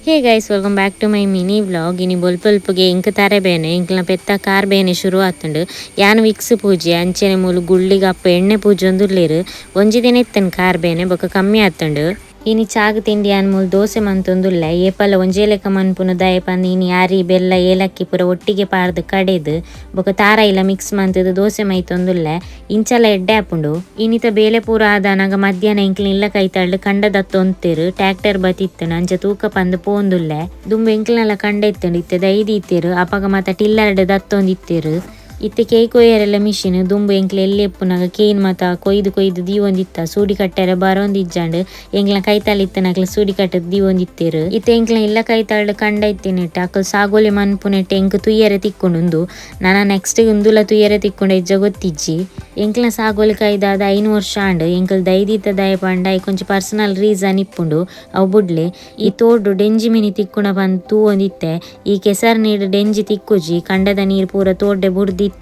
Hey guys, welcome back to my mini vlog. ಇನಿ ಬೊಲ್ಪೊಲ್ಪುಗೆ ಎಂಕ್ ತಾರೆ ಬೇನೆ, ಎಂಕ್ಲ ಪೆತ್ತ ಕಾರ್ ಬೇನೆ ಶುರು ಆತುಂಡು. ಯಾನ್ ವಿಕ್ಸ್ ಪೂಜೆ ಅಂಚೆನೆ ಮೂಲು ಗುಳ್ಳಿಗಪ್ಪ ಎಣ್ಣೆ ಪೂಜೊಂದುಲ್ಲೆರ್. ಒಂಜಿ ದಿನ ಇತ್ತನ್ ಕಾರ್ ಬೇನೆ ಬೊಕ ಕಮ್ಮಿ ಆತುಂಡು. ಇನಿ ಚಾಗ್ ತಿಂಡಿ ಯಾನ್ ಮೂಲು ದೋಸೆ ಮಂತೊಂದುಲ್ಲೆ. ಏಪಲ ಒಂಜೇ ಲೆಕ್ಕ ಮನ್ಪುನು ದಾಯೆ ಪಂದ್ ಇನಿ ಅರಿ ಬೆಲ್ಲ ಏಲಕ್ಕಿ ಪೂರ ಒಟ್ಟಿಗೆ ಪಾರ್ದ್ ಕಡೆದು ಬೊಕ ತಾರಾಯಿಲ ಮಿಕ್ಸ್ ಮಂತುದು ದೋಸೆ ಮೈತೊಂದುಲ್ಲೆ. ಇಂಚಲ ಎಡ್ಡೆ ಆಪುಂಡು. ಇನಿತ ಬೇಲೆ ಪೂರ ಆದಾನಗ ಮಧ್ಯಾಹ್ನ ಎಂಕ್ಲ ಇಲ್ಲ ಕೈತಲ್ಡ್ ಕಂಡ ದತ್ತೊಂತೆರ್. ಟ್ಯಾಕ್ಟರ್ ಬತ್ತಿತ್ತುಂಡು ಅಂಚ ತೂಕ ಪಂದ್ ಪೋಂದುಲ್ಲೆ. ದುಂಬು ಎಂಕ್ಲನಲ ಕಂಡ ಇತ್ತುಂಡು, ಇತ್ತೆ ದೈದಿತ್ತೆರ್. ಅಪಗ ಮಾತ ಟಿಲ್ಲರ್ಡ್ ದತ್ತೊಂದಿತ್ತೆರ್. ಇತ್ತೆ ಕೇಕ್ ಕೊಯ್ಯರೆಲ್ಲ ಮಿಷಿನ್. ದುಂಬು ಎಂಕ್ಲ ಎಲ್ಲಿ ಎಪ್ಪುನಗ ಕೇನ್ ಮಾತ ಕೊಯ್ದು ಕೊಯ್ದು ದೀವೊಂದಿತ್ತ. ಸೂಡಿ ಕಟ್ಟೆರೆ ಬರೋಂದಿಜ್ಜಾಂಡ್. ಎಂಕ್ಲ ಕೈತಾಲ್ ಇತ್ತನಕ್ಲ ಸೂಡಿ ಕಟ್ಟದ್ ದೀವೊಂದಿತ್ತೆರ್. ಇತ್ತೆ ಎಂಕ್ಲ ಇಲ್ಲ ಕೈತಾಲ್ಡ್ ಕಂಡ ಇತ್ತಿನೆಟ್ ಅಕಲ್ ಸಾಗೋಲಿ ಮನ್ಪುನೆಟ್ ಎಂಕ್ ತುಯ್ಯರೆ ತಿಕ್ಕುಂಡು. ನನ ನೆಕ್ಸ್ಟ್ ಉಂದುಲ ತುಯ್ಯರೆ ತಿಕ್ಕುಂಡು ಇಜ್ಜ ಗೊತ್ತಿಜ್ಜಿ. ಎಂಕ್ಲ ಸಾಗೋಲಿ ಕೈದಾದ 5 ವರ್ಷ ಆಂಡ್. ಎಂಕಲ್ ದೈದಿತ್ತ ದಾಯ ಪಂಡ ಐಕೊಂಚಿ ಪರ್ಸನಲ್ ರೀಸನ್ ಇಪ್ಪುಂಡು. ಅವು ಬುಡ್ಲೆ. ಈ ತೋಡು ಡೆಂಜಿ ಮಿನಿ ತಿಕ್ಕುಣ ಪಂದ್ ತೂವೊಂದಿತ್ತೆ. ಈ ಕೆಸರ್ ನೀರು ಡೆಂಜಿ ತಿಕ್ಕುಜಿ. ಕಂಡದ ನೀರು ಪೂರ ತೋಡ್ಡೆ ಬುಡ್ದಿತ್ತೆರ್.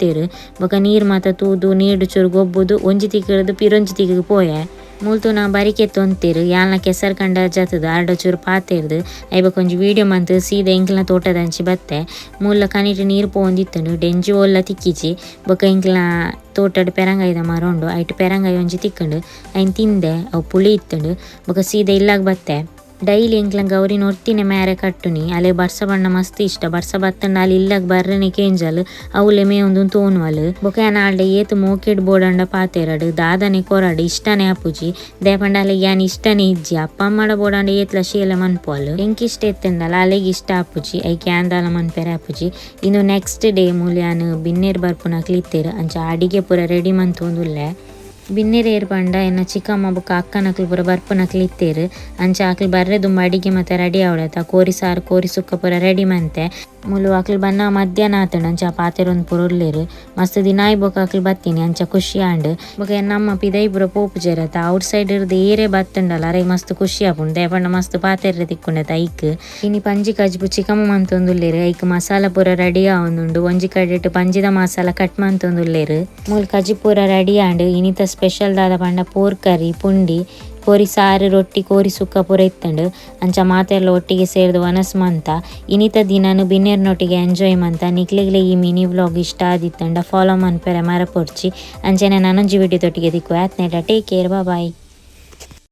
ಬೊಕ ನೀರ್ ಮಾತ ತೂದು ನೀರು ಚೂರು ಗೊಬ್ಬುದು ಒಂಜಿ ತಿಕ್ಕುದು ಪಿರೊಂಜಿ ತಿಕ್ಕು ಪೋಯೆ. ಮೂಲ್ತು ನಾ ಬರಿಕೆ ತೊಂತೆರ್. ಯಾಲ್ನ ಕೆಸರ್ ಕಂಡ ಜತದು ಆರ್ಡ ಚೂರು ಪಾತೆರ್ದು ಐಬೊಕ ಒಂಜಿ ವೀಡಿಯೋ ಮಂತ್ ಸೀದಾ ಎಂಕ್ಲ ತೋಟದಂಚಿ ಬತ್ತೆ. ಮೂಲ ಕನಿಟ್ ನೀರು ಪೋವೊಂದಿತ್ತುಂಡು. ಡೆಂಜಿ ಓಲ್ಲ ತಿಕ್ಕಿಜಿ. ಬೊಕ ಎಂಕ್ಲ ತೋಟಡ್ ಪೆರಂಗಾಯಿದ ಮರ ಉಂಡು. ಐಟ್ ಪೆರಂಗಾಯಿ ಒಂಜಿ ತಿಕ್ಕುಂಡು. ಐನ್ ತಿಂದೆ. ಅವು ಪುಳಿ ಇತ್ತುಂಡು. ಬೊಕ ಸೀದಾ ಇಲ್ಲಾಗ್ ಬತ್ತೆ. ಡೈಲಿ ಎಂಕ್ಲ ಗೌರಿ ಒರ್ತಿನೆ ಮೇರೆ ಕಟ್ಟುನಿ. ಅಲೆ ಬರ್ಸ ಬಣ್ಣ ಮಸ್ತ್ ಇಷ್ಟ. ಬರ್ಸ ಬತ್ತಂಡ ಅಲ್ಲಿ ಇಲ್ಲಾಗ್ ಬರ್ರನೆ ಕೇಂಜಲ್ ಅವುಲೆ ಮೇವೊಂದು ತೋನುವಲ್. ಬೊಕ ಯಾನ್ ಆಲ್ಡ ಏತ್ ಮೋಕೆಡ್ ಬೋಡಂಡ ಪಾತೆರಡ್ ದಾದನೆ ಕೊರಡ್ ಇಷ್ಟನೇ ಆಪುಜಿ. ದಾಯೆ ಅಲೆ ಯಾನ್ ಇಷ್ಟನೇ ಇಜ್ಜಿ. ಅಪ್ಪ ಅಮ್ಮಡ ಬೋಡಂಡ ಏತ್ಲ ಶೀಲ ಮನ್ಪುವಲ್. ಎಂಕ್ ಇಷ್ಟ ಇತ್ತುಂಡಲ ಅಲೆಗ್ ಇಷ್ಟ ಆಪುಜಿ. ಐಕ್ ಯಾನ್ ದಾಲ ಮನ್ಪೆರೆ ಆಪುಜಿ. ಇನ್ನು ನೆಕ್ಸ್ಟ್ ಡೇ ಮೂಲು ಯಾನ್ ಬಿನ್ನೆರ್ ಬರ್ಪುನಕ್ಲ್ ಇತ್ತೆರ್. ಅಂಚ ಅಡಿಗೆ ಪೂರ ರೆಡಿ ಮಂತೊಂದುಲ್ಲೆ. ಬಿನ್ನೆರ್ ಏರ್ ಪಂಡ ಎನ್ನ ಚಿಕ್ಕಮ್ಮ ಬೊಕ ಅಕ್ಕನಕ್ಲ್ ಪೂರ ಬರ್ಪುನಕ್ಲ್ ಇತ್ತೆರ್. ಅಂಚ ಅಕ್ಲ್ ಬರ್ರೆ ದುಂಬು ಅಡಿಗೆ ಮಾತ ರೆಡಿ ಆವಡತ. ಕೋರಿ ಸಾರು ಕೋರಿ ಸುಕ್ಕ ಪೂರ ರೆಡಿ ಮಂತೆ. ಮೂಲು ಅಕ್ಲ್ ಬನ್ನ ಮಧ್ಯಾಹ್ನ ಆತುಂಡು. ಅಂಚ ಪಾತೆರೊಂದು ಪೂರ ಉಲ್ಲೆರ್. ಮಸ್ತ್ ದಿನ ಆಯಿ ಬೊಕ ಅಕ್ಲ್ ಬತ್ತೀನಿ. ಅಂಚ ಖುಷಿ ಆಂಡ್. ಬೊಕ ಎನ್ನಮ್ಮ ಪಿದೈ ಪೂರ ಪೋಪುಜೆರತ. ಔಟ್ ಸೈಡ್ ಇರ್ದ್ ಏರೇ ಬತ್ತುಂಡಲ ಅರೆಗ್ ಮಸ್ತ್ ಖುಷಿ ಆಪುಂಡು. ದಾಯೆ ಪಂಡ ಮಸ್ತ್ ಪಾತೆರ್ರೆ ತಿಕ್ಕುಂಡತ ಐಕ್. ಇನಿ ಪಂಜಿ ಕಜಿಪು ಚಿಕ್ಕಮ್ಮ ಮಂತೊಂದುಲ್ಲೆರ್. ಐಕ್ ಮಸಾಲ ಪೂರ ರೆಡಿ ಆವೊಂದುಂಡು. ಒಂಜಿ ಕಡೆಟ್ ಪಂಜಿದ ಮಸಾಲ ಕಟ್ ಮಂತೊಂದುಲ್ಲೆರ್. ಮೂಲು ಕಜಿಪು ಪೂರ ರೆಡಿ ಆಂಡ್. ಇನಿತ ಸ್ಪೆಷಲ್ ದಾದ ಪಂಡ ಪೋರ್ ಕರಿ ಪುಂಡಿ ಕೋರಿ ಸಾರು ರೊಟ್ಟಿ ಕೋರಿ ಸುಕ್ಕ ಪೂರ ಇತ್ತುಂಡು. ಅಂಚ ಮಾತೆರ್ಲ ಒಟ್ಟಿಗೆ ಸೇರ್ದು ವನಸ್ ಮಂತ. ಇನಿತ ದಿನನು ಬಿನ್ನೆರ್ನೊಟ್ಟಿಗೆ ಎಂಜಾಯ್ ಮಂತ. ನಿಕ್ಲೆಗ್ಲ ಈ ಮಿನಿ ವ್ಲಾಗ್ ಇಷ್ಟ ಆದಿತ್ತುಂಡ ಫಾಲೋ ಮನ್ಪೆರೆ ಮರಪೊಡ್ಚಿ. ಅಂಚನೆ ನನೊಂಜಿ ವಿಡಿಯೋ ದೊಟ್ಟಿಗೆ ತಿಕ್ಕುವ. ಆತ್ನೇಟ take care, bye.